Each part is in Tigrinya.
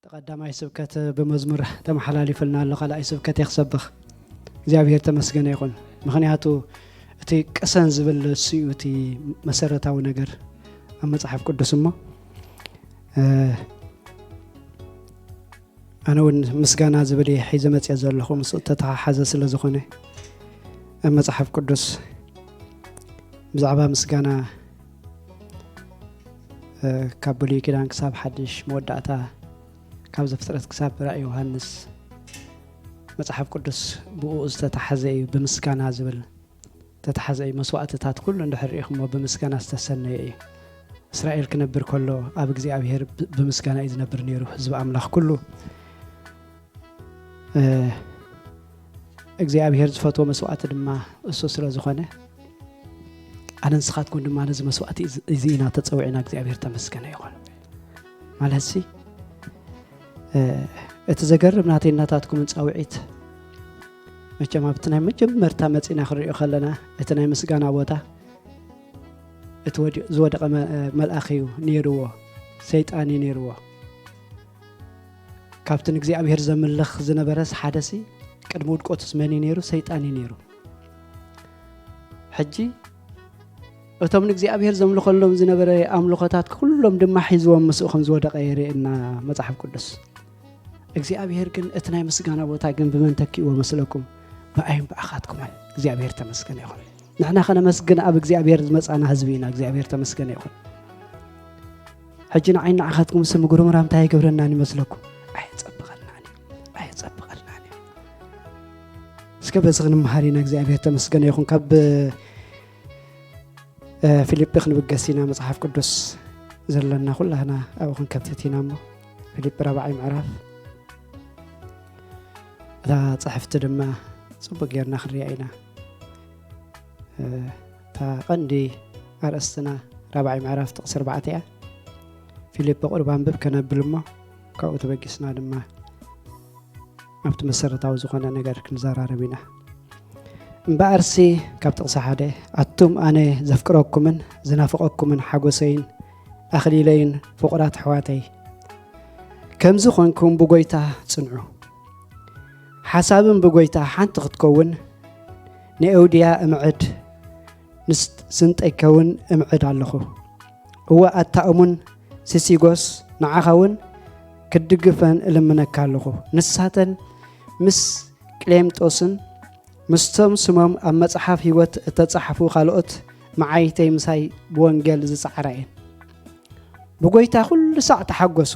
ቀዳማይ ስብከት ብመዝሙር ተመሓላሊፍልና ኣሎ። ካልኣይ ስብከት እየ ክሰብኽ። እግዚኣብሔር ተመስገነ ይኹን። ምኽንያቱ እቲ ቅሰን ዝብል እሱ እዩ እቲ መሰረታዊ ነገር ኣብ መጽሓፍ ቅዱስ። እሞ እ፣ ኣነ እውን ምስጋና ዝብል እየ ሒዘ መጽየ ዘለኹ፣ ምስኡ እተተሓሓዘ ስለ ዝኾነ። ኣብ መጽሓፍ ቅዱስ ብዛዕባ ምስጋና እ፣ ካብ ብሉይ ኪዳን ክሳብ ሓድሽ መወዳእታ፣ ካብ ዘፍጥረት ክሳብ ራእይ ዮሃንስ፣ መጽሓፍ ቅዱስ ብኡ ዝተታሕዘ እዩ። ብምስጋና ዝብል ዝተታሕዘ እዩ። መስዋእትታት ኩሉ እንድሕር ርኢኹሞ ብምስጋና ዝተሰነየ እዩ። እስራኤል ክነብር ከሎ ኣብ እግዚኣብሔር ብ-፣ ብምስጋና እዩ ዝነብር ነይሩ፣ ህዝቢ ኣምላኽ ኩሉ። እ፣ እግዚኣብሔር ዝፈትዎ መስዋእቲ ድማ እሱ ስለ ዝኾነ፣ ኣነ ንስኻትኩም ድማ ነዚ መስዋእቲ እዚ፣ እዚ ኢና ተጸዊዕና። እግዚኣብሔር ተመስገነ ይኹን። ማለትሲ፣ እ፣ እቲ ዘገርም ናተይ ናታትኩምን ጻውዒት፣ መቸም ኣብቲ ናይ መጀመርታ መጺና ክንሪኦ ከለና፣ እቲ ናይ ምስጋና ቦታ፣ እቲ ወዲ-፣ ዝወደቐ መ-፣ መልኣኽ እዩ ነይርዎ፣ ሰይጣን እዩ ነይርዎ። ካብቲ ንእግዚኣብሔር ዘምልኽ ዝነበረስ ሓደሲ፣ ቅድሚ ውድቀቱስ መን እዩ ነይሩ? ሰይጣን እዩ ነይሩ። ሕጂ እቶም ንእግዚኣብሔር ዘምልኸሎም ዝነበረ ኣምልኾታት ኩሎም ድማ ሒዝዎም ምስኡ ከም ዝወደቐ የርእየና መጽሓፍ ቅዱስ። እግዚኣብሔር ግን እቲ ናይ ምስጋና ቦታ ግን ብመን ተኪእዎ መስለኩም? ብኣይን ብኣኻትኩምን። እግዚኣብሔር ተመስገነ ይኹን። ንሕና ከነመስግን ኣብ እግዚኣብሔር ዝመጻና ህዝቢ ኢና። እግዚኣብሔር ተመስገነ ይኹን። ሕጂ ንዓይ ንዓኻትኩም ስም ጉርምራም እንታይ ይገብረናን ይመስለኩም? ኣየጸብቐልናን እዩ። ኣየጸብቐልናን እዩ። እስከ በዚ ክንመሃር ኢና። እግዚኣብሔር ተመስገነ ይኹን። ካብ፣ እ፣ ፊልጲ ክንብገስ ኢና። መጽሓፍ ቅዱስ ዘለና ኩላህና ኣብኡ ክንከፍት ኢና። እሞ ፊልጲ ራብዓይ ምዕራፍ፣ እታ ጽሕፍቲ ድማ ጽቡቅ ጌርና ክንሪኣ ኢና። እ፣ እታ ቀንዲ ኣርእስትና ራብዓይ ምዕራፍ ጥቕሲ ኣርባዕተ እያ። ፊልጲ ቁሩብ ኣንብብ ከነብል እሞ ካብኡ ተበጊስና ድማ ኣብቲ መሰረታዊ ዝኾነ ነገር ክንዘራረብ ኢና። እምበኣርሲ ካብ ጥቕሲ ሓደ፣ ኣቱም ኣነ ዘፍቅረኩምን ዝናፍቐኩምን ሓጎሰይን ኣኽሊለይን ፍቑራት ኣሕዋተይ፣ ከምዚ ኾንኩም ብጎይታ ጽንዑ። ሓሳብን ብጎይታ ሓንቲ ክትከውን ንኤውድያ እምዕድ፣ ንስ-፣ ስንጠይከውን እምዕድ ኣለኹ። እወ ኣታ እሙን ሲሲጎስ፣ ንዓኻ እውን ክትድግፈን እልምነካ ኣለኹ። ንሳተን ምስ ቅሌምጦስን ምስቶም ስሞም ኣብ መጽሓፍ ህይወት እተጻሕፉ ካልኦት መዓይተይ ምሳይ ብወንጌል ዝጸዓራ እየን። ብጎይታ ኩሉ ሳዕ ተሓጎሱ።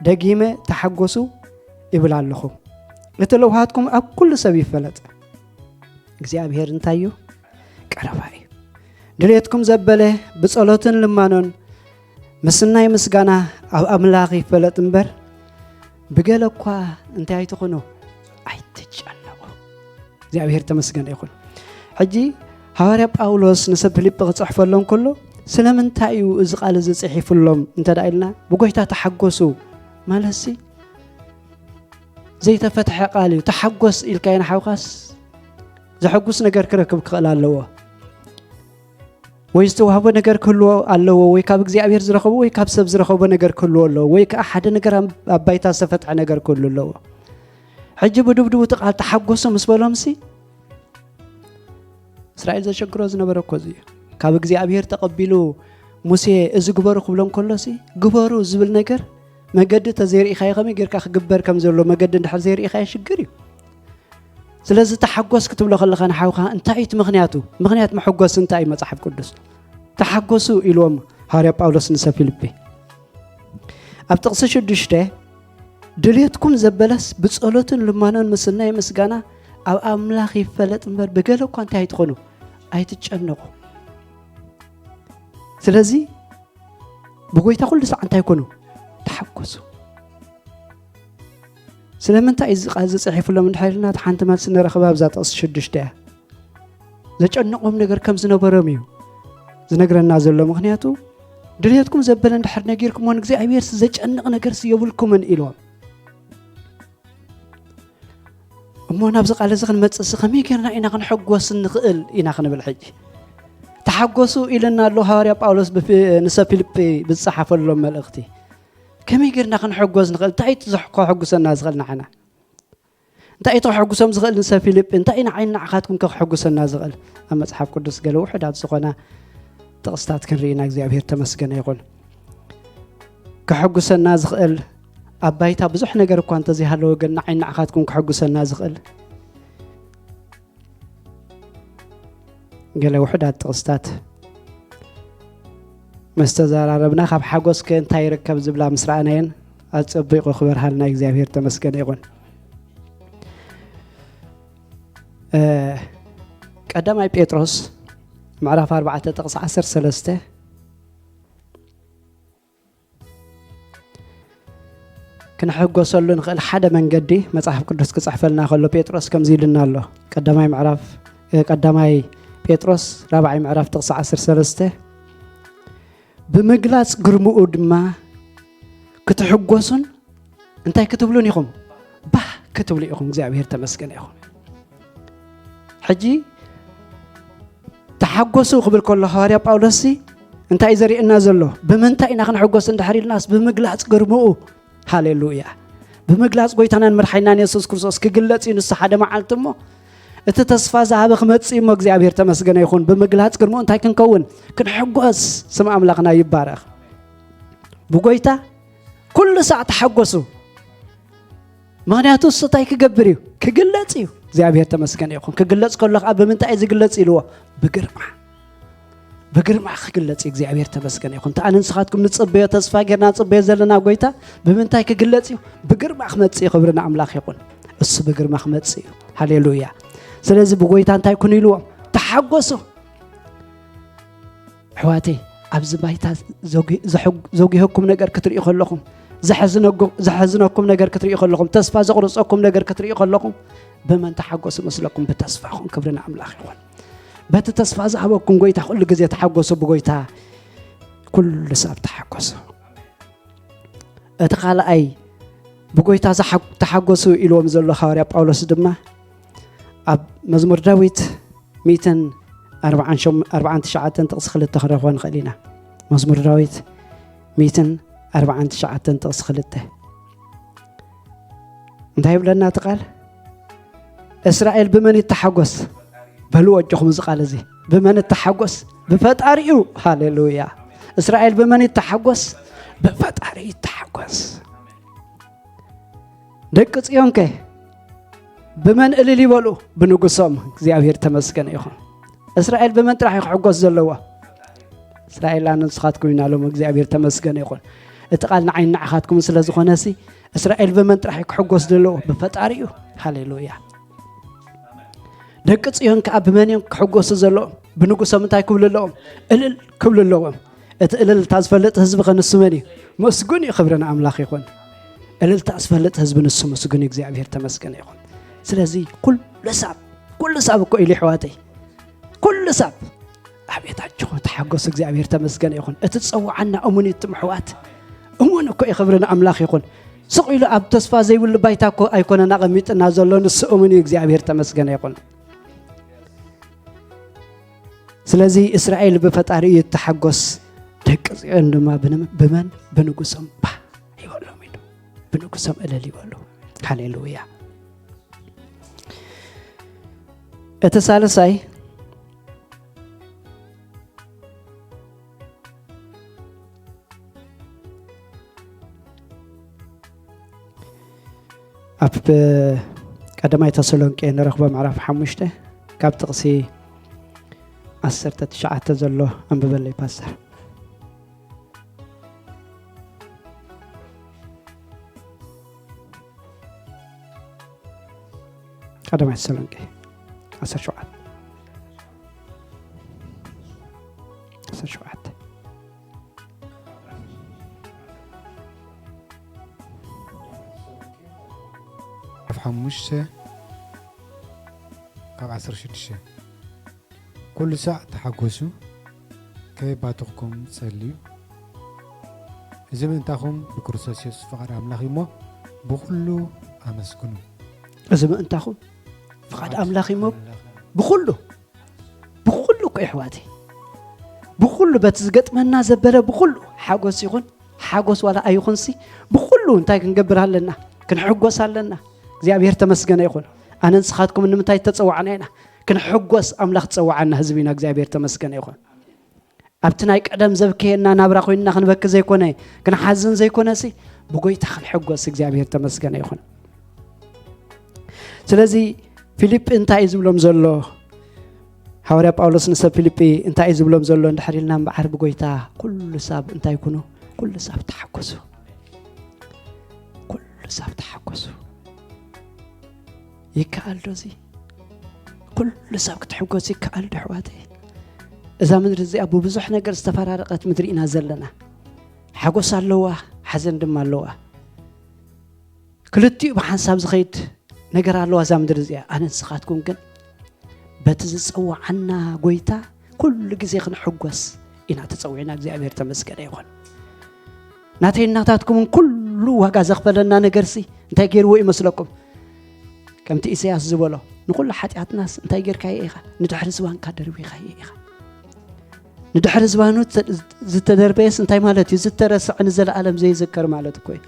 ደጊመ ተሓጎሱ ይብል ኣለኹ። እቲ ለውሃትኩም ኣብ ኩሉ ሰብ ይፈለጥ። እግዚኣብሔር እንታይ እዩ? ቀረባ እዩ። ድሌትኩም ዘበለ ብጸሎትን ልማኖን ምስናይ ምስጋና ኣብ ኣምላኽ ይፈለጥ እምበር፣ ብገለ እኳ እንታይ ኣይትኹኑ፣ ኣይትጨነቑ። እግዚኣብሔር ተመስገን ይኹን። ሕጂ ሃዋርያ ጳውሎስ ንሰብ ፊልጲ ክጽሕፈሎም ከሎ፣ ስለምንታይ እዩ እዚ ቃል እዚ ጽሒፉሎም እንተ ደኣ ኢልና፣ ብጎይታ ተሓጎሱ ማለትሲ፣ ዘይተፈትሐ ቃል እዩ። ተሓጎስ ኢልካዮ ንሓውካስ፣ ዘሐጉስ ነገር ክረክብ ክኽእል ኣለዎ። ወይ ዝተዋህቦ ነገር ክህልዎ ኣለዎ፣ ወይ ካብ እግዚኣብሔር ዝረኸቦ፣ ወይ ካብ ሰብ ዝረኸቦ ነገር ክህልዎ ኣለዎ፣ ወይ ከኣ ሓደ ነገር ኣብ፣ ኣብ ባይታ ዝተፈትሐ ነገር ክህሉ ኣለዎ። ሕጂ ብድብድቡ እቲ ቃል ተሓጎሱ ምስ በሎምሲ፣ እስራኤል ዘሸግሮ ዝነበረ እኮ እዚ እዩ። ካብ እግዚኣብሔር ተቐቢሉ ሙሴ እዚ ግበሩ ክብሎም ከሎሲ፣ ግበሩ ዝብል ነገር መገዲ ተዘይርኢኻዮ ከመይ ጌርካ ክግበር ከም ዘሎ መገዲ እንድሕር ዘይርኢኻዮ ሽግር እዩ። ስለዚ ተሓጎስ ክትብሎ ከለኻ ንሓውካ እንታይ እዩ እቲ ምኽንያቱ? ምኽንያት መሐጎሲ እንታይ እዩ መጽሓፍ ቅዱስ? ተሓጎሱ ኢልዎም ሃዋርያ ጳውሎስ ንሰብ ፊልጲ። ኣብ ጥቕሲ ሽዱሽተ፣ ድሌትኩም ዘበለስ ብጸሎትን ልማኖን ምስናይ ምስጋና ኣብ ኣምላኽ ይፈለጥ እምበር ብገለ እኳ እንታይ ኣይትኾኑ፣ ኣይትጨነቑ። ስለዚ ብጎይታ ኩሉ ሳዕ እንታይ ኮኑ? ተሓጎሱ። ስለምንታይ እዚ ቃል እዚ ጽሒፉሎም እንድሕር ኢልና፣ እቲ ሓንቲ መልሲ ንረኽባ ኣብዛ ጥቕሲ ሽዱሽተ እያ። ዘጨነቖም ነገር ከም ዝነበሮም እዩ ዝነግረና ዘሎ። ምኽንያቱ ድልየትኩም ዘበለ እንድሕር ነጊርኩሞ ንእግዚኣብሔርሲ ዘጨንቕ ነገርሲ የብልኩምን ኢልዎም። እሞ ናብዚ ቃል እዚ ክንመጽእሲ ከመይ ጌርና ኢና ክንሕጎስ ንኽእል ኢና ክንብል ሕጂ። ተሓጎሱ ኢልና ኣሎ ሃዋርያ ጳውሎስ ብፊ-፣ ንሰብ ፊልጲ ብዝጸሓፈሎም መልእኽቲ። ከመይ ጌርና ክንሕጎስ ንኽእል? እንታይ እዩ ዘሕ-፣ ከሕጉሰና ዝኽእል ንዓና? እንታይ እዩ ከሕጉሶም ዝኽእል ንሰብ ፊልጲ? እንታይ እዩ ንዓይን ንዓኻትኩም ከሕጉሰና ዝኽእል? ኣብ መጽሓፍ ቅዱስ ገለ ውሑዳት ዝኾና ጥቕስታት ክንርኢ ኢና። እግዚኣብሔር ተመስገነ ይኹን። ከሕጉሰና ዝኽእል ኣብ ባይታ ብዙሕ ነገር እኳ እንተዘይሃለወ፣ ግን ንዓይን ንዓኻትኩም ከሕጉሰና ዝኽእል ገለ ውሑዳት ጥቕስታት ምስ ተዘራረብና፣ ካብ ሓጎስከ እንታይ ይርከብ ዝብላ ምስ ረኣናየን፣ ኣጸቢቑ ክበርሃልና እግዚኣብሔር ተመስገነ ይኹን። እ፣ ቀዳማይ ጴጥሮስ ምዕራፍ ኣርባዕተ ጥቕሲ ዓሰርተ ሰለስተ፣ ክንሕጎሰሉ ንኽእል ሓደ መንገዲ፣ መጽሓፍ ቅዱስ ክጽሕፈልና ከሎ ጴጥሮስ ከምዚ ኢሉና ኣሎ። ቀዳማይ ምዕራፍ፣ እ፣ ቀዳማይ ጴጥሮስ ራብዓይ ምዕራፍ ጥቕሲ ዓሰርተ ሰለስተ፣ "ብምግላጽ ግርምኡ ድማ ክትሕጎሱን እንታይ ክትብሉን ኢኹም? ባህ ክትብሉ ኢኹም። እግዚኣብሔር ተመስገነ ይኹን." ሕጂ ተሓጎሱ ክብል ከሎ ሃዋርያ ጳውሎስ ሲ እንታይ እዩ ዘርእየና ዘሎ? ብምንታይ ኢና ክንሕጎስ እንድሕር ኢልናስ፣ ብምግላጽ ግርምኡ። ሃሌሉያ! ብምግላጽ ጎይታናን መድሓኒናን የሱስ ክርስቶስ ክግለጽ እዩ። ንሱ ሓደ መዓልቲ እሞ እቲ ተስፋ ዝሃበ ክመጽእ እዩ እሞ፣ እግዚኣብሔር ተመስገነ ይኹን። ብምግላጽ ግርምኡ እንታይ ክንከውን? ክንሕጎስ። ስም ኣምላኽና ይባረኽ። ብጎይታ ኩሉ ሳዕ ተሓጎሱ። ምኽንያቱ እሱ እንታይ ክገብር እዩ? ክግለጽ እዩ። እግዚኣብሔር ተመስገነ ይኹን። ክግለጽ ከሎ ኸዓ ብምንታይ እዩ ዝግለጽ ኢልዎ? ብግርማ። ብግርማ ክግለጽ እዩ። እግዚኣብሔር ተመስገነ ይኹን። እቲ ኣነ ንስኻትኩም ንጽበዮ፣ ተስፋ ጌርና ንጽበዮ ዘለና ጎይታ ብምንታይ ክግለጽ እዩ? ብግርማ ክመጽእ እዩ። ክብሪ ንኣምላኽ ይኹን። እሱ ብግርማ ክመጽእ እዩ። ሃሌሉያ! ስለዚ ብጎይታ እንታይ ኩኑ ኢልዎም? ተሓጎሱ። ኣሕዋተይ፣ ኣብዚ ባይታ ዘጉ-፣ ዘሐጉ-፣ ዘጉህየኩም ነገር ክትርእዩ ከለኹም፣ ዘሐዝነጉ-፣ ዘሐዝነኩም ነገር ክትርእዩ ከለኹም፣ ተስፋ ዘቑርጸኩም ነገር ክትርእዩ ከለኹም፣ ብመን ተሓጎሱ መስለኩም? ብተስፋኹም። ክብሪ ንኣምላኽ ይኹን። በቲ ተስፋ ዝሃበኩም ጎይታ ኩሉ ግዜ ተሓጎሱ፣ ብጎይታ ኩሉ ሰብ ተሓጎሱ። እቲ ካልኣይ ብጎይታ ዝሓ-፣ ተሓጎሱ ኢልዎም ዘሎ ሃዋርያ ጳውሎስ ድማ ኣብ መዝሙር ዳዊት ሚእትን ኣርባዓን ሸም-፣ ኣርባዓን ትሽዓተን ጥቕሲ ክልተ ክንረኽቦ ንኽእል ኢና። መዝሙር ዳዊት ሚእትን ኣርባዓን ትሽዓተን ጥቕሲ ክልተ እንታይ ይብለና እቲ ቃል? "እስራኤል ብመን ይተሓጎስ?" በልዎ ኣጆኹም፣ እዚ ቃል እዚ፣ "ብመን ይተሓጎስ?" ብፈጣሪኡ። ሃሌሉያ! እስራኤል ብመን ይተሓጎስ? ብፈጣሪ ይተሓጎስ። ደቂ ጽዮንከ ብመን እልል ይበሉ? ብንጉሶም። እግዚኣብሔር ተመስገነ ይኹን። እስራኤል ብመን ጥራሕ እዩ ክሕጎስ ዘለዎ? እስራኤል ኣነ ንስኻትኩም ኢና ሎም። እግዚኣብሔር ተመስገነ ይኹን። እቲ ቃል ንዓይን ንዓኻትኩም ስለ ዝኾነ ሲ፣ እስራኤል ብመን ጥራሕ እዩ ክሕጎስ ዘለዎ? ብፈጣሪኡ። ሃሌሉያ! ደቂ ጽዮን ከኣ ብመን እዮም ክሕጎሱ ዘለዎም? ብንጉሶም እንታይ ክብሉ ኣለዎም? እልል ክብሉ ኣለዎም። እቲ እልልታ ዝፈልጥ ህዝቢ ከ ንሱ መን እዩ? ምስጉን እዩ። ክብሪ ንኣምላኽ ይኹን። እልልታ ዝፈልጥ ህዝቢ ንሱ ምስጉን እዩ። እግዚኣብሔር ተመስገነ ይኹን። ስለዚ ኩሉ ሰብ፣ ኩሉ ሰብ እኮ ኢሉ፣ ኣሕዋተይ፣ ኩሉ ሰብ፣ ኣቤት ኣጆኹም ተሓጎሱ፣ እግዚኣብሔር ተመስገነ ይኹን። እቲ ዝጸውዓና እሙን እዩ፣ እትም ኣሕዋት፣ እሙን እኮ እዩ። ክብሪ ንኣምላኽ ይኹን። ስቕ ኢሉ ኣብ ተስፋ ዘይብሉ ባይታ እኮ ኣይኮነን ኣቐሚጥና ዘሎ፣ ንሱ እሙን እዩ። እግዚኣብሔር ተመስገነ ይኹን። ስለዚ እስራኤል ብፈጣሪኡ ይተሓጎስ፣ ደቂ ጽዮን ድማ ብንም-፣ ብመን? ብንጉሶም ባህ ይበሎም ኢሉ፣ ብንጉሶም እልል ይበሉ። ሃሌሉያ። እቲ ሳልሳይ፣ ኣብ ቀዳማይ ተሰሎንቄ ንረኽቦ ምዕራፍ ሓሙሽተ ካብ ጥቕሲ ዓሰርተ ትሽዓተ ዘሎ ኣንብበለይ ፓስተር። ቀዳማይ ተሰሎንቄ ዓሰርተ ሸውዓተ፣ ዓሰርተ ሸውዓተ። ኣብ ሓሙሽተ ካብ ዓሰርተ ሽዱሽተ፣ ኩሉ ሳዕ ተሓጎሱ፣ ከየባተኹም ጸልዩ። እዚ ምእንታኹም ብክርስቶስ የሱስ ፍቓድ ኣምላኽ እዩ እሞ፣ ብኹሉ ኣመስግኑ። እዚ ምእንታኹም ፍቓድ ኣምላኽ እዩ እሞ፣ ብኹሉ፣ ብኹሉ እኮ የሕዋተይ፣ ብኹሉ በቲ ዝገጥመና ዘበለ ብኹሉ ሓጎስ ይኹን፣ ሓጎስ ዋላ ኣይኹንሲ፣ ብኹሉ እንታይ ክንገብር ኣለና? ክንሕጎስ ኣለና። እግዚኣብሔር ተመስገነ ይኹን። ኣነ ንስኻትኩም ንምንታይ ተጸዋዕና ኢና? ክንሕጎስ ኣምላኽ ዝጸዋዓና ህዝቢ ኢና። እግዚኣብሔር ተመስገነ ይኹን። ኣብቲ ናይ ቀደም ዘብከየና ናብራ ኮይንና ክንበኪ ዘይኮነ፣ ክንሓዝን ዘይኮነሲ፣ ብጎይታ ክንሕጎስ እግዚኣብሔር ተመስገነ ይኹን። ስለዚ ፊልጲ እንታይ እዩ ዝብሎም ዘሎ? ሃዋርያ ጳውሎስ ንሰብ ፊልጲ እንታይ እዩ ዝብሎም ዘሎ እንድሕር ኢልና እምበዓር ብጎይታ ኩሉ ሳብ እንታይ ኩኑ? ኩሉ ሳብ ተሓጎሱ። ኩሉ ሳብ ተሓጎሱ። ይከኣል ዶ እዚ? ኩሉ ሳብ ክትሕጎስ ይከኣል ዶ ኣሕዋተይ? እዛ ምድሪ እዚኣ ብብዙሕ ነገር ዝተፈራረቐት ምድሪ ኢና ዘለና። ሓጎስ ኣለዋ፣ ሓዘን ድማ ኣለዋ። ክልቲኡ ብሓንሳብ ዝኸይድ ነገር ኣለዋ እዛ ምድሪ እዚኣ። ኣነ ንስኻትኩም ግን በቲ ዝጸዋዓና ጎይታ ኩሉ ግዜ ክንሕጎስ ኢና ተጸዊዕና። እግዚኣብሔር ተመስገነ ይኹን። ናተይ ናታትኩምን ኩሉ ዋጋ ዘኽፈለና ነገርሲ እንታይ ገይርዎ ይመስለኩም? ከምቲ ኢሳያስ ዝበሎ ንኹሉ ሓጢኣትናስ እንታይ ጌርካዮ ኢኻ? ንድሕሪ ዝባንካ ደርቢኻዮ ኢኻ። ንድሕሪ ዝባኑ ዝተ- ዝተደርበየስ እንታይ ማለት እዩ? ዝተረስዐ ንዘለኣለም ዘይዝከር ማለት እኮ እዩ።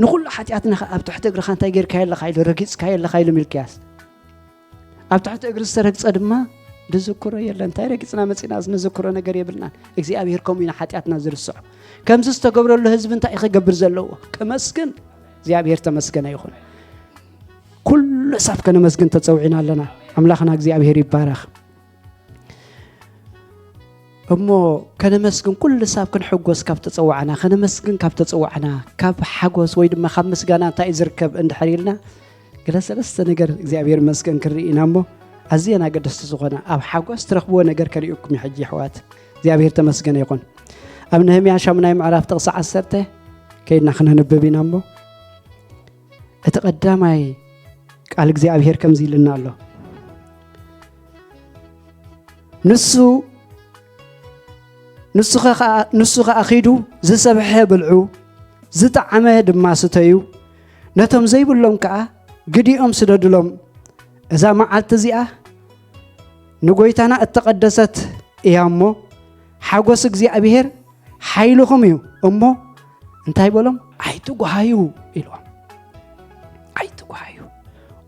ንኹሉ ሓጢኣትና ኸ ኣብ ትሕቲ እግርኻ እንታይ ጌርካዮ ኣለኻ ኢሉ፣ ረጊጽካዮ ኣለኻ ኢሉ ሚልክያስ። ኣብ ትሕቲ እግሪ ዝተረግጸ ድማ ዝዝክሮ የለን። እንታይ ረጊጽና መጺና ንዝክሮ ነገር የብልናን። እግዚኣብሔር ከምኡ ኢና ሓጢኣትና ዝርስዖ። ከምዚ ዝተገብረሉ ህዝቢ እንታይ እዩ ክገብር ዘለዎ? ከመስግን። እግዚኣብሔር ተመስገነ ይኹን። ኩሉ ሰብ ከነመስግን ተጸዊዕና ኣለና። ኣምላኽና እግዚኣብሔር ይባረኽ። እሞ ከነመስግን ኩሉ ሰብ ክንሕጎስ ካብ ተጸዋዕና፣ ከነመስግን ካብ ተጸዋዕና፣ ካብ ሓጎስ ወይ ድማ ካብ ምስጋና እንታይ እዩ ዝርከብ እንድሕር ኢልና፣ ገለ ሰለስተ ነገር እግዚኣብሔር ይመስገን ክንርኢ ኢና እሞ፣ ኣዝየን ኣገደስቲ ዝኾነ ኣብ ሓጎስ ትረኽብዎ ነገር ከርእየኩም እዩ ሕጂ ኣሕዋት። እግዚኣብሔር ተመስገነ ይኹን። ኣብ ነህምያ ሻሙናይ ምዕራፍ ጥቕሲ ዓሰርተ ከይድና ክነንብብ ኢና እሞ፣ እቲ ቀዳማይ ቃል እግዚኣብሔር ከምዚ ኢልና ኣሎ። ንሱ ንሱ ኸ- ንሱ ኸኣ ኺዱ ዝሰብሐ ብልዑ፣ ዝጠዓመ ድማ ስተዩ፣ ነቶም ዘይብሎም ከኣ ግዲኦም ስደዱሎም። እዛ መዓልቲ እዚኣ ንጎይታና እተቐደሰት እያ እሞ፣ ሓጎስ እግዚኣብሔር ሓይልኹም እዩ እሞ፣ እንታይ በሎም? ኣይትጓሃዩ ኢልዎም። ኣይትጓሃዩ።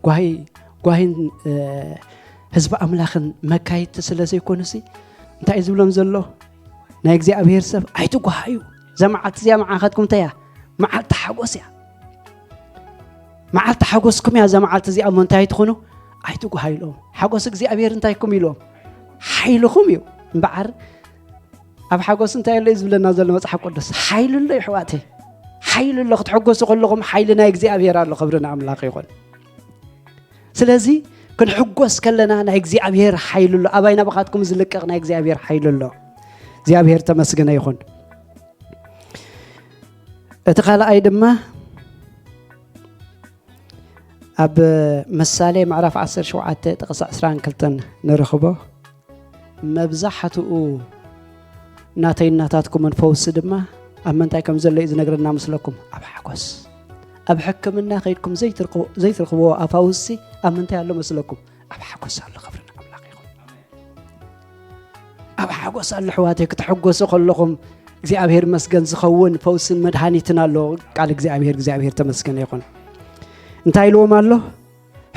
ጓሂ ጓሂን እ፣ ህዝቢ ኣምላኽን መካየድቲ ስለ ዘይኮኑሲ እንታይ እዩ ዝብሎም ዘሎ? ናይ እግዚኣብሔር ሰብ ኣይትጓሃዩ። እዛ መዓልቲ እዚኣ መዓኸትኩም እንታይ እያ? መዓልቲ ሓጎስ እያ። መዓልቲ ሓጎስኩም እያ እዛ መዓልቲ እዚኣ እሞ እንታይ ኣይትኹኑ? ኣይትጓሃዩ ኢልዎም። ሓጎስ እግዚኣብሔር እንታይ ኩም ኢልዎም? ሓይልኹም እዩ። እምበዓር ኣብ ሓጎስ እንታይ ኣሎ እዩ ዝብለና ዘሎ መጽሓፍ ቅዱስ? ሓይሊ ኣሎ ይሕዋተይ። ሓይሊ ኣሎ። ክትሕጎሱ ከለኹም ሓይሊ ናይ እግዚኣብሔር ኣሎ። ክብሪ ንኣምላኽ ይኹን። ስለዚ ክንሕጎስ ከለና ናይ እግዚኣብሔር ሓይሊ ኣሎ። ኣባይ ናባኻትኩም ዝልቀቕ ናይ እግዚኣብሔር ሓይሊ ኣሎ። እግዚኣብሔር ተመስገነ ይኹን። እቲ ካልኣይ ድማ ኣብ ምሳሌ ምዕራፍ ዓሰርተ ሸውዓተ ጥቕሲ ዕስራን ክልተን ንረኽቦ። መብዛሕትኡ ናተይ ናታትኩምን ፈውሲ ድማ ኣብ ምንታይ ከም ዘሎ እዩ ዝነግረና መስለኩም? ኣብ ሓጎስ። ኣብ ሕክምና ከይድኩም ዘይትርክ- ዘይትረኽብዎ ኣፋውሲ ኣብ ምንታይ ኣሎ መስለኩም? ኣብ ሓጎስ ኣሎ። ክብሪ ንኣምላኽ ይኹን። ኣብ ሓጎስ ኣሎ ኣሕዋተይ። ክትሕጎሱ ከለኹም እግዚኣብሔር መስገን ዝኸውን ፈውስን መድሃኒትን ኣሎ። ቃል እግዚኣብሔር እግዚኣብሔር ተመስገነ ይኹን። እንታይ ኢልዎም ኣሎ?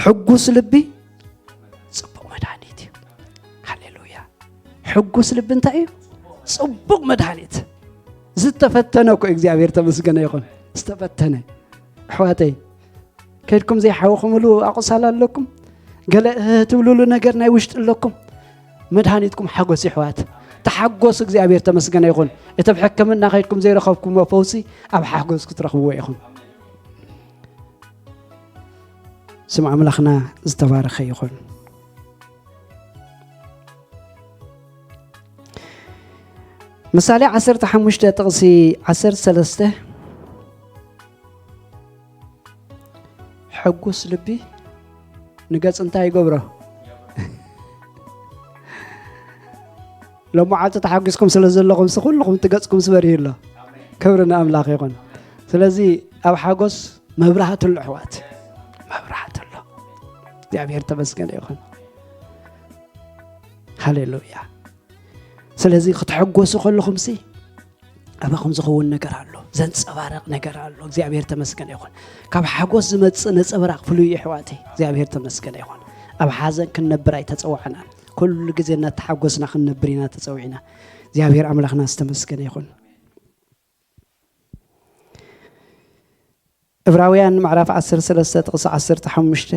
ሕጉስ ልቢ ጽቡቕ መድሃኒት እዩ። ሃሌሉያ። ሕጉስ ልቢ እንታይ እዩ? ጽቡቕ መድሃኒት። ዝተፈተነ እኮ እግዚኣብሔር ተመስገነ ይኹን። ዝተፈተነ። ኣሕዋተይ፣ ከድኩም ዘይሓወኹምሉ ኣቑሳል ኣለኩም? ገለ እህ ትብሉሉ ነገር ናይ ውሽጢ ኣለኩም? መድሃኒትኩም ሓጎስ ይሕዋት። ተሓጎሱ። እግዚኣብሔር ተመስገነ ይኹን። እቲ ኣብ ሕክምና ከይድኩም ዘይረኸብኩምዎ ፈውሲ ኣብ ሓጎስ ክትረኽብዎ ኢኹም። ስም ኣምላኽና ዝተባረኸ ይኹን። ምሳሌ ዓሰርተ ሓሙሽተ ጥቕሲ ዓሰርተ ሰለስተ፣ ሕጉስ ልቢ ንገጽ እንታይ ይገብሮ? ሎመዓልቲ ተሓጒስኩም ስለ ዘለኹም ሲ ኩልኹም እቲ ገጽኩም ስበርዩ ኣሎ። ክብሪ ንኣምላኽ ይኹን። ስለዚ ኣብ ሓጎስ መብራህቲ ኣሎ ኣሕዋት፣ መብራህቲ ኣሎ። እግዚኣብሔር ተመስገነ ይኹን። ሃሌሉያ። ስለዚ ክትሕጎሱ ከለኹም ሲ ኣባኹም ዝኸውን ነገር ኣሎ። ዘንጸባርቕ ነገር ኣሎ። እግዚኣብሔር ተመስገነ ይኹን። ካብ ሓጎስ ዝመጽእ ነጸብራቕ ፍሉይ እዩ ኣሕዋተይ። እግዚኣብሔር ተመስገነ ይኹን። ኣብ ሓዘን ክንነብር ኣይተጸዋዕናን። ኩሉ ግዜ እናተሓጎስና ክንነብር ኢና ተጸዊዕና። እግዚኣብሔር ኣምላኽና ዝተመስገነ ይኹን። ዕብራውያን ምዕራፍ ዓሰርተ ሰለስተ ጥቕሲ ዓሰርተ ሓሙሽተ፣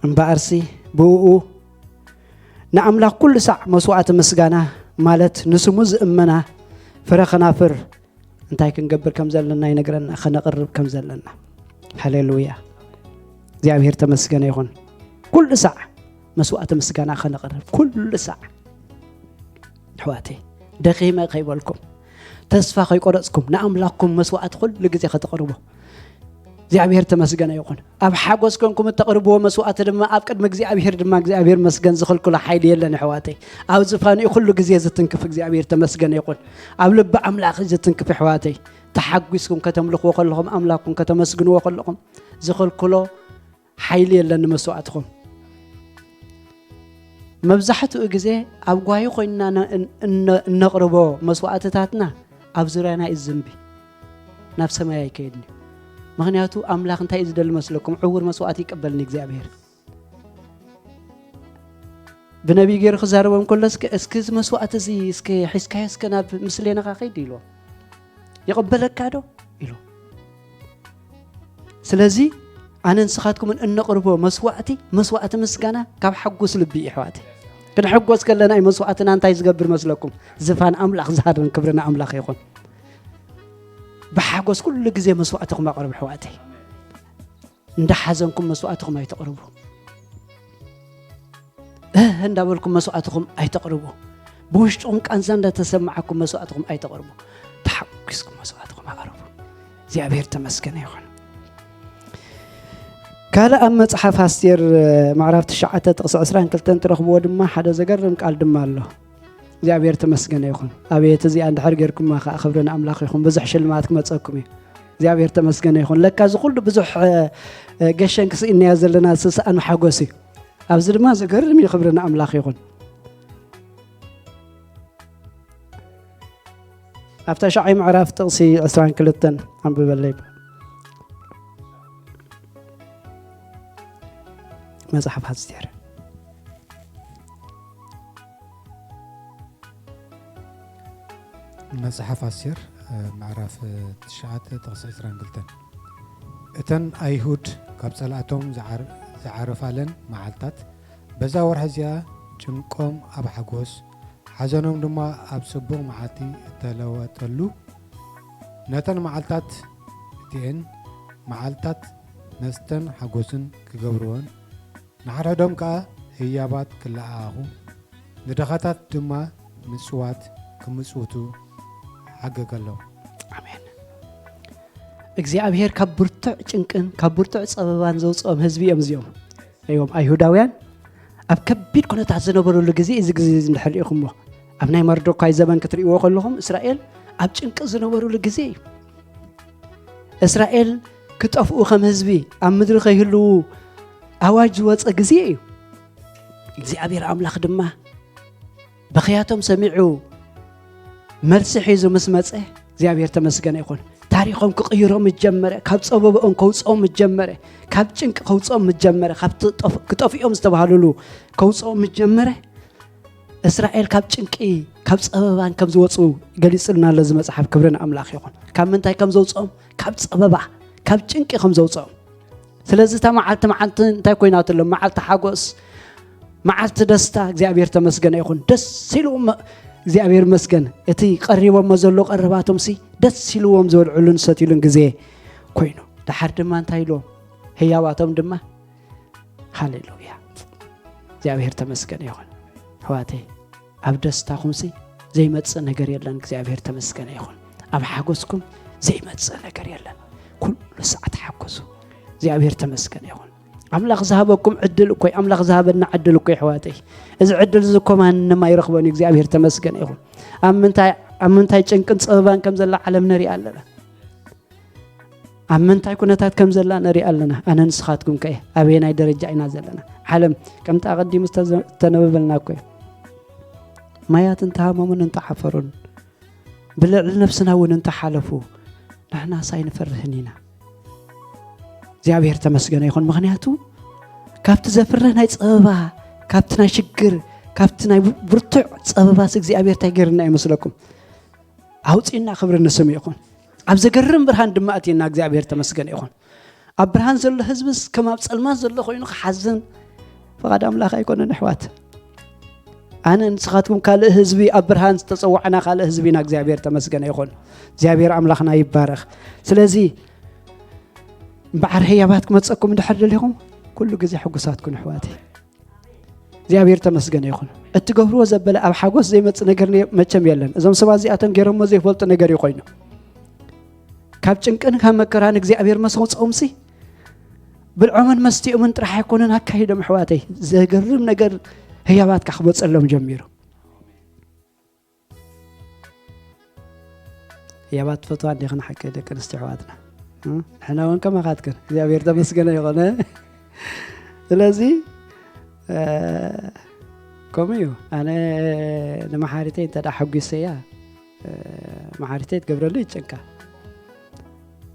እምበኣርሲ ብእኡ ንኣምላኽ ኩሉ ሳዕ መስዋዕቲ ምስጋና፣ ማለት ንስሙ ዝእመና ፍረ ኸናፍር እንታይ ክንገብር ከም ዘለና ይነግረና፣ ኸነቕርብ ከም ዘለና። ሃሌሉያ! እግዚኣብሔር ተመስገነ ይኹን። ኩሉ ሳዕ መስዋዕቲ ምስጋና ኸነቕርብ፣ ኩሉ ሳዕ። ኣሕዋተይ፣ ደኺመ ከይበልኩም፣ ተስፋ ከይቆረጽኩም፣ ንኣምላኽኩም መስዋዕቲ ኩሉ ግዜ ከተቕርቡ እግዚኣብሔር ተመስገነ ይኹን። ኣብ ሓጎስ ኮንኩም እተቕርብዎ መስዋዕቲ ድማ ኣብ ቅድሚ እግዚኣብሔር ድማ እግዚኣብሔር መስገን ዝኽልክሎ ሓይሊ የለን ኣሕዋተይ። ኣብ ዝፋንኡ ኩሉ ግዜ ዝትንክፍ እግዚኣብሔር ተመስገነ ይኹን። ኣብ ልቢ ኣምላኽ እዩ ዝትንክፍ ኣሕዋተይ። ተሓጒስኩም ከተምልኽዎ ከለኹም፣ ኣምላኽኩም ከተመስግንዎ ከለኹም ዝኽልክሎ ሓይሊ የለን ንመስዋዕትኹም። መብዛሕትኡ ግዜ ኣብ ጓሂ ኮይንና ነ-፣ እነ-፣ እነቕርቦ መስዋዕትታትና ኣብ ዙርያና እዩ ዝዝንቢ፣ ናብ ሰማይ ኣይከይድን እዩ። ምኽንያቱ ኣምላኽ እንታይ እዩ ዝደሊ መስለኩም? ዕዉር መስዋዕቲ ይቀበልን እግዚኣብሔር። ብነቢይ ገይሩ ክዛረቦም ከሎ እስከ፣ እስኪ እዚ መስዋዕቲ እዚ እስከ ሒዝካዮ እስከ ናብ ምስሌንኻ ከይድ ኢልዎ። ይቕበለካ ዶ? ኢሉ። ስለዚ ኣነ ንስኻትኩምን እነቕርቦ መስዋዕቲ፣ መስዋዕቲ ምስጋና ካብ ሓጉስ ልቢ እዩ ኣሕዋተይ። ክንሕጎስ ከለና እዩ መስዋዕትና እንታይ ዝገብር መስለኩም? ዝፋን ኣምላኽ ዝሃበን ክብሪ ንኣምላኽ ይኹን። ብሓጎስ ኩሉ ግዜ መስዋዕትኹም ኣቕርቡ ኣሕዋተይ። እንዳ ሓዘንኩም መስዋዕትኹም ኣይተቕርቡ። እህ እንዳበልኩም መስዋዕትኹም ኣይተቕርቡ። ብውሽጥኹም ቃንዛ እንዳተሰማዓኩም መስዋዕትኹም ኣይተቕርቡ። ተሓጒስኩም መስዋዕትኹም ኣቕርቡ። እግዚኣብሔር ተመስገነ ይኹን። ካልእ ኣብ መጽሓፍ ኣስቴር ምዕራፍ ትሽዓተ ጥቕሲ ዕስራን ክልተን ትረኽብዎ ድማ ሓደ ዘገርም ቃል ድማ ኣሎ። እግዚኣብሔር ተመስገነ ይኹን። ኣቤት እዚኣ እንድሕር ጌርኩማ ከዓ ክብሪ ንኣምላኽ ይኹን። ብዙሕ ሽልማት ክመጸኩም እዩ። እግዚኣብሔር ተመስገነ ይኹን። ለካ እዚ ኩሉ ብዙሕ፣ እ፣ እ፣ ገሸን ክስኢንያ ዘለና ዝሰኣኑ ሓጎስ እዩ። ኣብዚ ድማ ዘገርም እዩ። ክብሪ ንኣምላኽ ይኹን። ኣብ ተሽዓይ ምዕራፍ ጥቕሲ ዕስራን ክልተን ኣንብበለይ። መጽሓፍ ኣስቴር። መጽሓፍ ኣስቴር፣ እ፣ ምዕራፍ፣ እ፣ ትሽዓተ ጥቕሲ ዕስራን ክልተን። እተን ኣይሁድ ካብ ጸላእቶም ዝዓር-፣ ዝዓረፋለን መዓልታት፣ በዛ ወርሒ እዚኣ ጭንቆም ኣብ ሓጎስ፣ ሓዘኖም ድማ ኣብ ጽቡቕ መዓልቲ እተለወጠሉ፣ ነተን መዓልታት እቲኤን መዓልታት መስተን ሓጎስን ክገብርወን፣ ንሓድሕዶም ከኣ ህያባት ክለኣኣኹ፣ ንድኻታት ድማ ምጽዋት ክምጽውቱ ሓገገሎም። ኣሜን። እግዚኣብሔር ካብ ብርቱዕ ጭንቅን ካብ ብርቱዕ ጸበባን ዘውጽኦም ህዝቢ እዮም እዚኦም። እዮም ኣይሁዳውያን ኣብ ከቢድ ኩነታት ዝነበሩሉ ግዜ፣ እዚ ግዜ እዚ እንድሕር ርኢኹሞ፣ ኣብ ናይ መርዶካይ ዘበን ክትርእይዎ ከለኹም፣ እስራኤል ኣብ ጭንቂ ዝነበሩሉ ግዜ እዩ። እስራኤል ክጠፍኡ ከም ህዝቢ ኣብ ምድሪ ከይህልዉ ኣዋጅ ዝወጸ ግዜ እዩ። እግዚኣብሔር ኣምላኽ ድማ ብኽያቶም ሰሚዑ መልሲ ሒዙ ምስ መጸ፣ እግዚኣብሔር ተመስገነ ይኹን። ታሪኾም ክቕይሮም ጀመረ። ካብ ጸበባኦም ከውጽኦም ጀመረ። ካብ ጭንቂ ከውጽኦም ጀመረ። ካብ ትጠፍ-፣ ክጠፍኦም ዝተባህሉሉ ከውጽኦም ጀመረ። እስራኤል ካብ ጭንቂ፣ ካብ ጸበባን ከም ዝወጹ ገሊጽልና ኣሎ እዚ መጽሓፍ። ክብሪ ንኣምላኽ ይኹን። ካብ ምንታይ ከም ዘውጽኦም? ካብ ጸበባ፣ ካብ ጭንቂ ከም ዘውጽኦም። ስለዚ እታ መዓልቲ፣ መዓልቲ እንታይ ኮይናትሎም? መዓልቲ ሓጎስ፣ መዓልቲ ደስታ። እግዚኣብሔር ተመስገነ ይኹን። ደስ ኢልዎም እግዚኣብሔር ይመስገን። እቲ ቀሪቦሞ ዘሎ ቀረባቶም ሲ ደስ ኢልዎም ዝበልዕሉን ዝሰትዩሉን ግዜ ኮይኑ፣ ደሓር ድማ እንታይ ኢልዎም? ህያባቶም ድማ፣ ሃሌሉያ፣ እግዚኣብሔር ተመስገነ ይኹን። ኣሕዋተይ፣ ኣብ ደስታኹምሲ ዘይመጽእ ነገር የለን። እግዚኣብሔር ተመስገነ ይኹን። ኣብ ሓጎስኩም ዘይመጽእ ነገር የለን። ኩሉ ሰዓት ሓጎሱ። እግዚኣብሔር ተመስገነ ይኹን። ኣምላኽ ዝሃበኩም ዕድል እኮ እዩ። ኣምላኽ ዝሃበና ዕድል እኮ እዩ፣ ኣሕዋተይ። እዚ ዕድል እዚ እኮ ማንም ኣይረኽቦን እዩ። እግዚኣብሔር ተመስገነ ይኹን። ኣብ ምንታይ፣ ኣብ ምንታይ ጭንቅን ጸበባን ከም ዘላ ዓለም ንርኢ ኣለና። ኣብ ምንታይ ኩነታት ከም ዘላ ንርኢ ኣለና። ኣነ ንስኻትኩም ከ ኣበየናይ ደረጃ ኢና ዘለና? ዓለም ከምቲ ኣቐዲሙ ዝተዘ-፣ ዝተነበበልና እኮ እዩ። ማያት እንተሃመሙን እንተሓፈሩን፣ ብልዕሊ ነፍስና እውን እንተሓለፉ ንሕናስ ኣይንፈርህን ኢና። እግዚኣብሔር ተመስገነ ይኹን። ምኽንያቱ ካብቲ ዘፍርህ ናይ ጸበባ፣ ካብቲ ናይ ሽግር፣ ካብቲ ናይ ብርቱዕ ጸበባስ እግዚኣብሔር እንታይ ገይርና ይመስለኩም? ኣውጺእና። ክብሪ ንስሙ ይኹን። ኣብ ዘገርም ብርሃን ድማ ኣትየና። እግዚኣብሔር ተመስገነ ይኹን። ኣብ ብርሃን ዘሎ ህዝብስ ከም ኣብ ጸልማት ዘሎ ኮይኑ ክሓዝን ፍቓድ ኣምላኽ ኣይኮነን ኣሕዋት። ኣነ ንስኻትኩም ካልእ ህዝቢ፣ ኣብ ብርሃን ዝተጸዋዕና ካልእ ህዝቢ ኢና። እግዚኣብሔር ተመስገነ ይኹን። እግዚኣብሔር ኣምላኽና ይባረኽ። ስለዚ እምበዓር ህያባት ክመጸኩም እንድሕር ደሊኹም ኩሉ ግዜ ሕጉሳት ኩኑ ኣሕዋተይ። እግዚኣብሔር ተመስገነ ይኹን። እትገብርዎ ዘበለ ኣብ ሓጎስ ዘይመጽእ ነገር ነ-፣ መቸም የለን። እዞም ሰባት እዚኣቶም ገይሮሞ ዘይፈልጡ ነገር እዩ ኮይኑ። ካብ ጭንቅን ካብ መከራን እግዚኣብሔር መሰውፅኦምሲ ብልዖምን መስትኦምን ጥራሕ ኣይኮነን ኣካይዶም ኣሕዋተይ። ዘገርም ነገር ህያባት ክመጸሎም ጀሚሩ። ህያባት ትፈትዋ እንዲኽን ሓቂ ደቂ ኣንስትዮ ኣሕዋትና? እ? ንሕና እውን ከማኻትክን እግዚኣብሔር ተመስገነ ይኾነ። ስለዚ፣ እ፣ ከምኡ እዩ። ኣነ ንመሓሪተይ እንተ ደኣ ሓጒሰያ፣ እ፣ መሓሪተይ ትገብረሉ ይጨንቃ።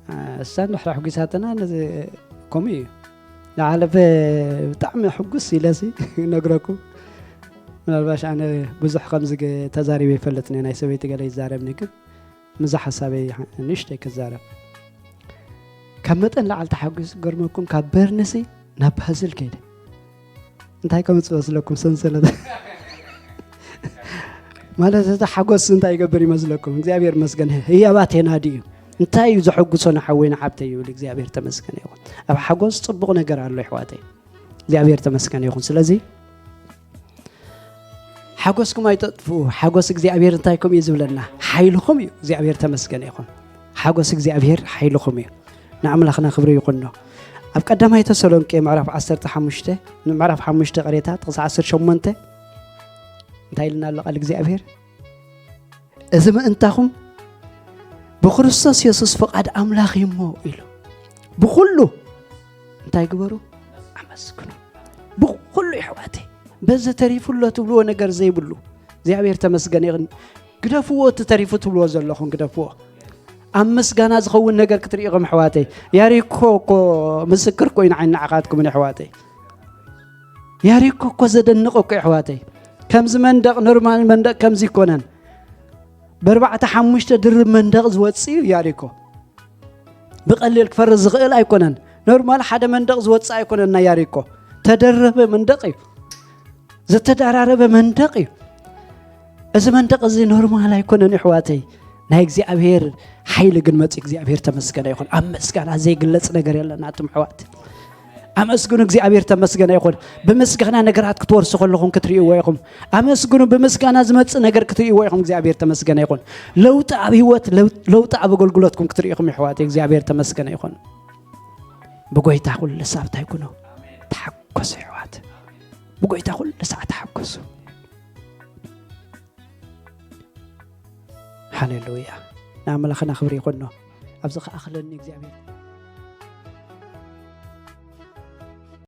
እ፣ እሳ እንድሕር ኣሕጒሳትና ነዚ ከምኡ እዩ። ንሓለፈ ብጣዕሚ ሕጉስ ኢለሲ ነግረኩም። ምናልባሽ ኣነ ብዙሕ ከምዚ ገ-፣ ተዛሪበ ይፈልጥን እየ። ናይ ሰበይቲ ገለ ይዛረብኒ፣ ግን ምዛ ሓሳበይ ንእሽተይ ክዛረብ። ካብ መጠን ላዕሊ ተሓጒስ ገርመኩም፣ ካብ በርንሲ ናብ ባዝል ከይደ። እንታይ ከምጽእ መስለኩም? ሰንሰለት። ማለት እቲ ሓጎስ እንታይ ይገብር ይመስለኩም? እግዚኣብሔር ይመስገን፣ ህያባት የናዲ እዩ። እንታይ እዩ ዘሐጉሶ ንሓወይ ንሓብተይ ይብል። እግዚኣብሔር ተመስገን ይኹን። ኣብ ሓጎስ ጽቡቕ ነገር ኣሎ ኣሕዋተይ። እግዚኣብሔር ተመስገን ይኹን። ስለዚ ሓጎስኩም ኣይተጥፍኡ። ሓጎስ እግዚኣብሔር እንታይ ኮም እዩ ዝብለና? ሓይልኹም እዩ። እግዚኣብሔር ተመስገን ይኹን። ሓጎስ እግዚኣብሔር ሓይልኹም እዩ። ንኣምላኽና ክብሪ ይኹኖ። ኣብ ቀዳማይ ተሰሎንቄ ምዕራፍ ዓሰርተ ሓሙሽተ፣ ንምዕራፍ ሓሙሽተ ቅሬታ ጥቕሲ ዓሰርተ ሸሞንተ እንታይ ኢልና ኣሎ ቃል እግዚኣብሔር? እዚ ምእንታኹም ብክርስቶስ የሱስ ፍቓድ ኣምላኽ እዩ እሞ ኢሉ። ብኹሉ እንታይ ግበሩ? ኣመስግኑ። ብኹሉ የሕዋተይ፣ በዚ ተሪፉ ኣሎ ትብልዎ ነገር ዘይብሉ፣ እግዚኣብሔር ተመስገን ይኹን። ግደፍዎ እቲ ተሪፉ ትብልዎ ዘለኹም፣ ግደፍዎ። ኣብ ምስጋና ዝኸውን ነገር ክትርኢ ኢኹም ኣሕዋተይ። ያሪኮ እኮ ምስክር እኮ እዩ ንዓይ ንዓኻትኩምን ኣሕዋተይ። ያሪኮ እኮ ዘደንቕ እኮ ኣሕዋተይ። ከምዚ መንደቕ፣ ኖርማል መንደቕ ከምዚ ይኮነን። ብኣርባዕተ ሓሙሽተ ድርብ መንደቕ ዝወጽእ እዩ ያሪኮ። ብቐሊል ክፈርስ ዝኽእል ኣይኮነን። ኖርማል ሓደ መንደቕ ዝወጽእ ኣይኮነን ናይ ያሪኮ። ተደረበ መንደቕ እዩ። ዝተደራረበ መንደቕ እዩ። እዚ መንደቕ እዚ ኖርማል ኣይኮነን ኣሕዋተይ። ናይ እግዚኣብሔር ሓይሊ ግን መጽኡ። እግዚኣብሔር ተመስገነ ይኹን። ኣብ ምስጋና ዘይግለጽ ነገር የለን ኣቱም ኣሕዋት። ኣመስግኑ፣ እግዚኣብሔር ተመስገነ ይኹን። ብምስጋና ነገራት ክትወርሱ ከለኹም ክትርእይዎ ኢኹም። ኣመስግኑ፣ ብምስጋና ዝመጽእ ነገር ክትርእይዎ ኢኹም። እግዚኣብሔር ተመስገነ ይኹን። ለውጢ ኣብ ህይወት፣ ለው-፣ ለውጢ ኣብ ኣገልግሎትኩም ክትርእዩ ኢኹም ኣሕዋተይ። እግዚኣብሔር ተመስገነ ይኹን። ብጎይታ ኩሉ ሰዓት እንታይ ኩኑ? ተሓጎሱ ኣሕዋት። ብጎይታ ኩሉ ሰዓት ተሓጎሱ። ሃሌሉያ። ንኣምላኽና ክብሪ ይኹኖ። ኣብዚ ከኣኽለኒ እግዚኣብሔር።